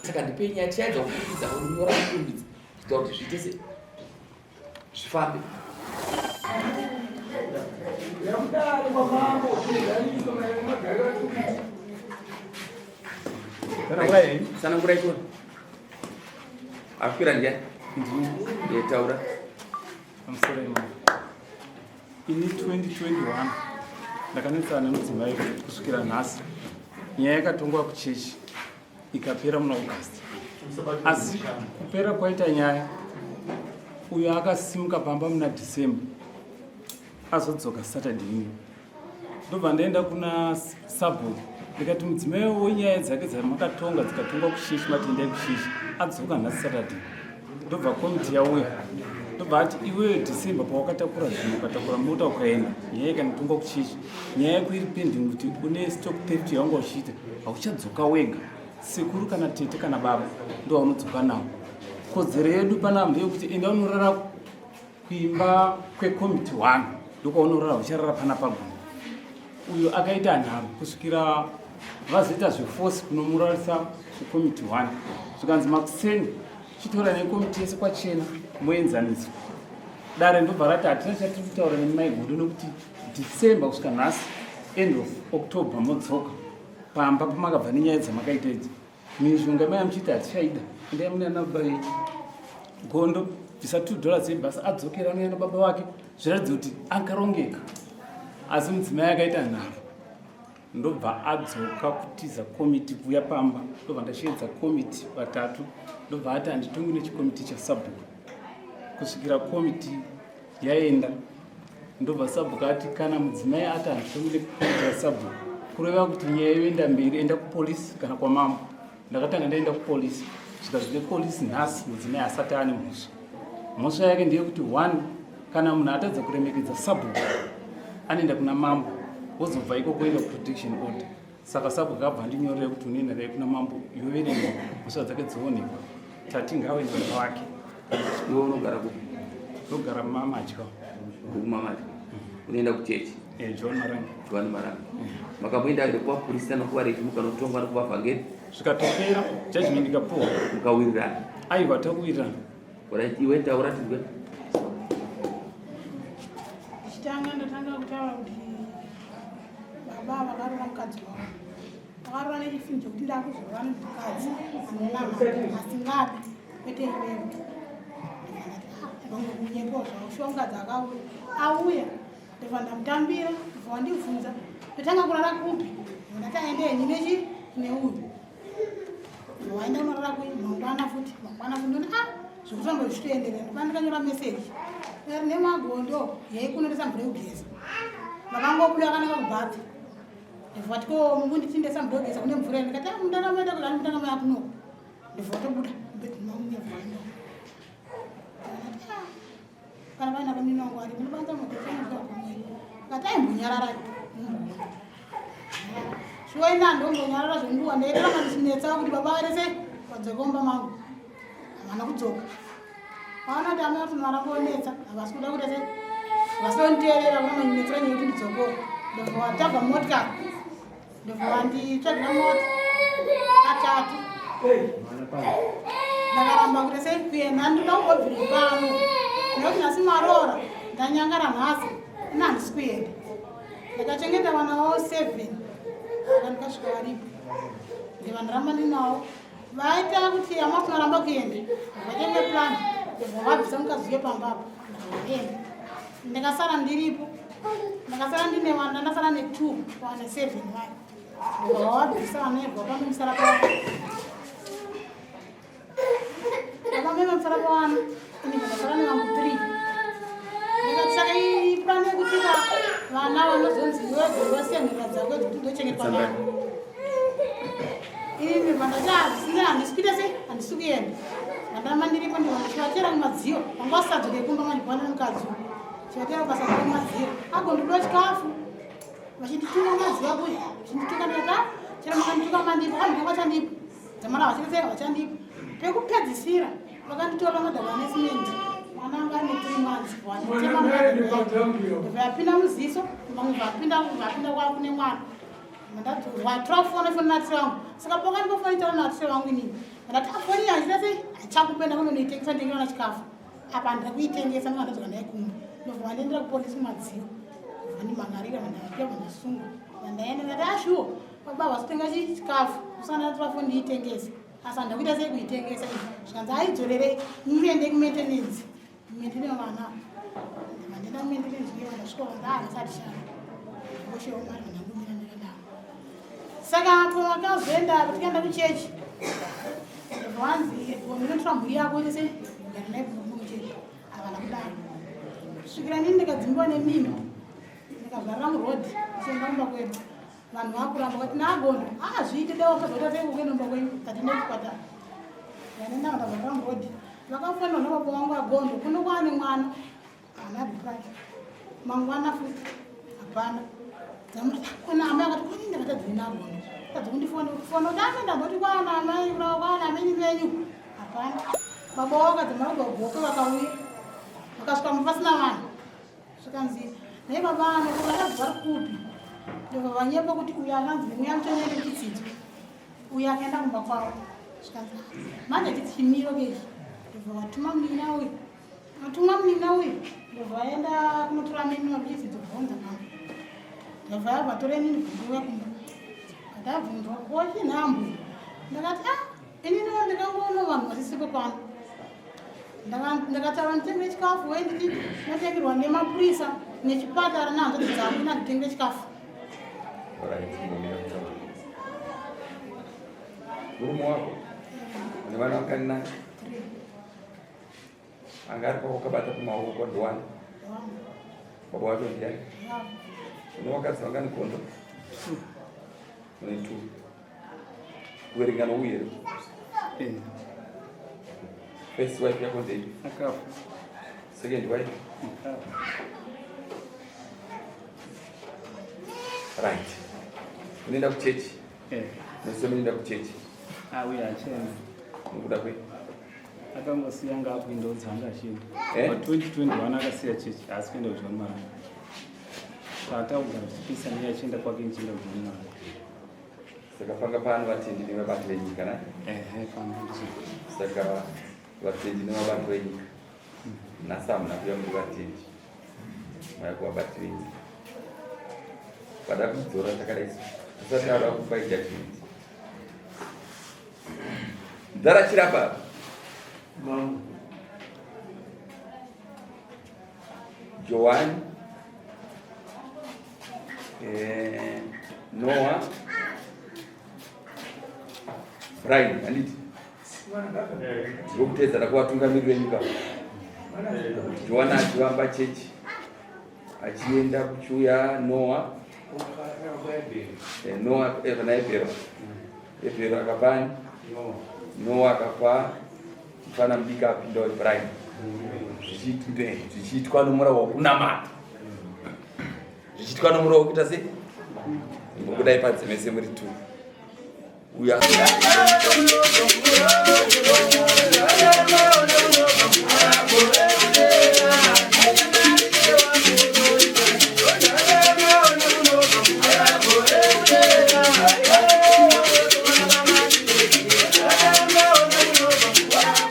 Saka ndipei nyaya tichaedza kukurumidza kunyora kukurumidza kuita kuti zviite se zvifambe. Tsanangurai tione. Akwira ndiani? Ndini. Taura. Pamusoro imwe. Ini 2021 ndakanetsana nemudzimai kusvikira nhasi. Nyaya yakatongwa kuchechi ikapera muna August. Asi kupera kwaita nyaya uyo akasimuka pamba muna December azodzoka Saturday ino. Ndobva ndaenda kuna sabhuku ndikati mudzimai wenyaya dzake dzamakatonga dzikatongwa kushishi mati endai kushishi adzoka nhasi Saturday. Ndobva komiti yauya ndobva ati iwewe December pawakatakura zvinhu ukatakura mota ukaenda nyaya ikanotongwa kuchichi nyaya yako iri pending kuti une stock theft yawanga uchiita hauchadzoka wega sekuru kana tete kana baba ndovaunodzoka navo kodzero yedu panapa ndeyekuti enda unorara kuimba kwekomiti one ndokwaunorara ucharara pana paguma uyo akaita nharo kusvikira vazoita zvefosi kunomurarisa kukomiti one zvikanzi makuseni chitora nekomiti yese kwachena moenzaniswa dare ndobva rati hatina chatiri kutaura nemaigudu nekuti december kusvika nhasi end of october modzoka pamba pamakabva nenyaya dzamakaita idzi Mishonga maya muchiti hatichaida endai mune ana baba venyu. Gondo bvisa $2 yebhasi adzokera anouya nababa vake zviratidza kuti akarongeka. Asi mudzimai akaita nharo ndobva adzoka kutiza komiti kuuya pamba ndobva ndasheedza komiti vatatu ndobva ati handitongi nechikomiti chasabhuku kusvikira komiti yaenda ndobva sabhuku ati kana mudzimai ati handitomire kuita sabhuku kureva kuti nyaya yoenda mberi enda kupolisi kana kwamambo ndakatanga ndaenda kupolisi zvikazi nepolisi nhasi mudzimai asati ane mhosva mhosva yake ndeyekuti one kana munhu atadza kuremekedza sabhuku anoenda kuna mambo wozobva ikoko oenda kuprotection order Saka sabhuku akabva andinyorera kuti unoenda naye kuna mambo yoverengwa mhosva dzake dzoonekwa. Tati ngawe nababa wake. Iwe unogara kupi? Ndogara mumamadya. Kumamadya. Unoenda kuchechi? Eh, John Marange. John Marange. Makamboenda here kuvapurisa nokuvaregi mukanotongwa nokuvavhangeri? Zvikatopera judgment ikapuwa. Mukawirirana? Aiwa takuwirirana. Alright, iwe taura tinzwe. Chitanga ndatanga kutaura kuti Baba vakarova mukadzi wavo. Vakarova nechifungo chekuti ndakuzorova mukadzi anonamata asingadi kwete iwewe. Ndongokunyepawo zvavo. Shuwa mukadzi akauya. Auya ndobva ndamutambira ndobva wandibvunza ndotanga kurara kupi ndati aende henyu nechi neuyu waenda unorara kui mangwana futi mangwana futi ndoni ah zvekutamba zvichitoenderera ndobva ndakanyora meseji nemagondo yaikunotesa mvura yekugeza vakangobuda vakananga kubhathi ndibva vati ko mukunditindesa mvura yekugeza kune mvura ndikati ah mundanga maenda kuzani mundanga maya kunoko ndibva vatobuda mubedroom mangu ndibva vaenda kana vaina vamina wangu ari munobanza motofanira kati aimbonyarara shuwa ina ndombonyarara zvenguva ndaitoramba ndichinetsa kuti baba varese vadzoka mumba mangu havana kudzoka vaona kuti amai kuti maramba onetsa havasi kuda kuita sei havasi kunditeerera kuramba ndinetsera nyaya yekuti ndidzokore ndobva watabva motikari ndobva wanditsvagira mota katatu ndakaramba kuti sei kuenda ndinoda kungobvira pano nekuti nhasi maroora ndanyangara nhasi ina handisi kuenda ndakachengeta vana vavo seven aka ndikasvika varipo ndivandiramba ndinawo vaita kuti amafunaramba kuenda vatenge plan vabvisa mukadzi uye pamba apo enda ndakasara ndiripo ndakasara ndine vana ndasara netwo vana seven vayo ndobva vana ibva panomusara pavana vamema musara pavana ini ndakasara nevangu three ndakati saka ipurani yekuti vana vanozonzi iwe vasiya nheka dzako dzekuti ndochengetwa nani ini vandati hazvisina handisi kuita sei handisi kuenda ndaramba ndiripo ndichivatera mumadziro vanga vasadzoke kumba manje kwana mukadzi chivatera ukasadzoke mumadziro agondidiwa chikafu vachindituka mazuva kuya vachindituka ndikati ah, chero makandituka mandipo vanhu vachandipa dzamara vachiretsera vachandipa pekupedzisira vakanditora madhaka ane simendi Mwana anga ane 3 months wanditema mukadzi yapinda muziso vamwe vapinda vapinda kwakune mwana. Ndadzorwa foni foni natire wangu. Saka poka ndipo foni taura natire wangu inini. Ndati afoni yangu sei achakupenda kunonoitengesa ndengera chikafu. Apa ndiri kuitengesa ndanga ndadzoka naye kumba. Ndobva vandiendera kupolisi madziyo. Vandimangarira vandavapia vandasungwa. Vandaenda ndati ashuwa baba vasitenga chikafu. Usana ndatora foni ndiitengese. Asi handakuita sei kuitengesa iyi. Zvikanzi aidzorerei muende kumaintenance. Maintenance vana. Vandienda kumaintenance uye vandasvika vanzi handisati shanda. Ndangoshewa mari vandangomira ndakadaro. Saka apo vakazoenda tikaenda kuchechi. Vanzi unotora mhuri yako ite sei kugara naye kuchechi. Havana kudaro. Kusvikira inini ndikadzimbiwa nemimba. Ndikazvarira murodhi ndichienda kumba kwedu. Vanhu vakuramba vati nagondo azviite dai wakazoita sei kuenda kumba kwenyu tatiende kuchipatara. Ndaenda ndakazvarira murodhi. Vakafonera nababa vangu agondo kuno kwaane mwana. Haana reply. Mangwana futi hapana. Kuna amai akati kwani ndakatadza nagondo. Tadza kundifona kufona kuti ame ndamboti kwana amai kwana ameni venyu. Hapana. Baba vakadzimara kugogoka vakauya. Vakasvika pasina vanhu. Zvikanzi naye baba ano vakadzi vari kupi? Ndobva vanyepa kuti uyu akanzi nemweya mutsvene nechitsidzo. Uyu akaenda kumba kwavo. Zvikanzi manje chitsi chimiro kechi. Ndobva vatuma munin'ina uyu. Vatuma munin'ina uyu. Ndobva vaenda kunotora mimi vachitsidzo bvunza mama. Ndobva yabva tora inini bvunduka kumba. Ndabvunzwa kochinhambwe. Ndakati ah inini ndikangoona vanhu vasisipo pano. Ndakataura nditengere chikafu wee nditi ndinotengerwa nemapurisa nechipatara nehanzvadzi dzangu nanditengere chikafu. Murume wako une vana vangani naye? Anga ari pako kabata kumaoko ndiwani? Baba wacho ndiani? Une vakadzi vangani kondo? Une two. Kuverenga nouyu here? Eh. First wife yako ndeipi? Akafa. Second wife? Akafa. Right. Unoenda kuchechi? Eh. Nese munoenda kuchechi? Ah, uye achienda. Nokuda kwei? Akangosiya anga akuinda udzanga achienda. Eh? Pa 2021 akasiya chechi, haasi kuenda kuJohn Maranga. Patakugara tichipisa naye achienda kwake nichienda kuJohn Maranga. Saka panga pano vatendi nevabati venyika na? Ehe, pano ndizvo. Saka vatendi nevabati venyika. Nhasi hamuna kuuya muri vatendi. Mauya kuvabati venyika. Vada kudzora takadai so. Tisati tada kupa judgment. Mdhara chirapa. Mambo. Joan Noah Brian handiti ndokutedzana kuvatungamiriri venyika Joana achivamba chechi achienda kuchiuya Noah Noah pana Ebhero Ebhero akapani Noah akapa mfana mudiki apinda weBrian zvichiitwa nomurau wokunamata zvichiitwa nomurau wokuita sei ngokudai padzimese muri two uya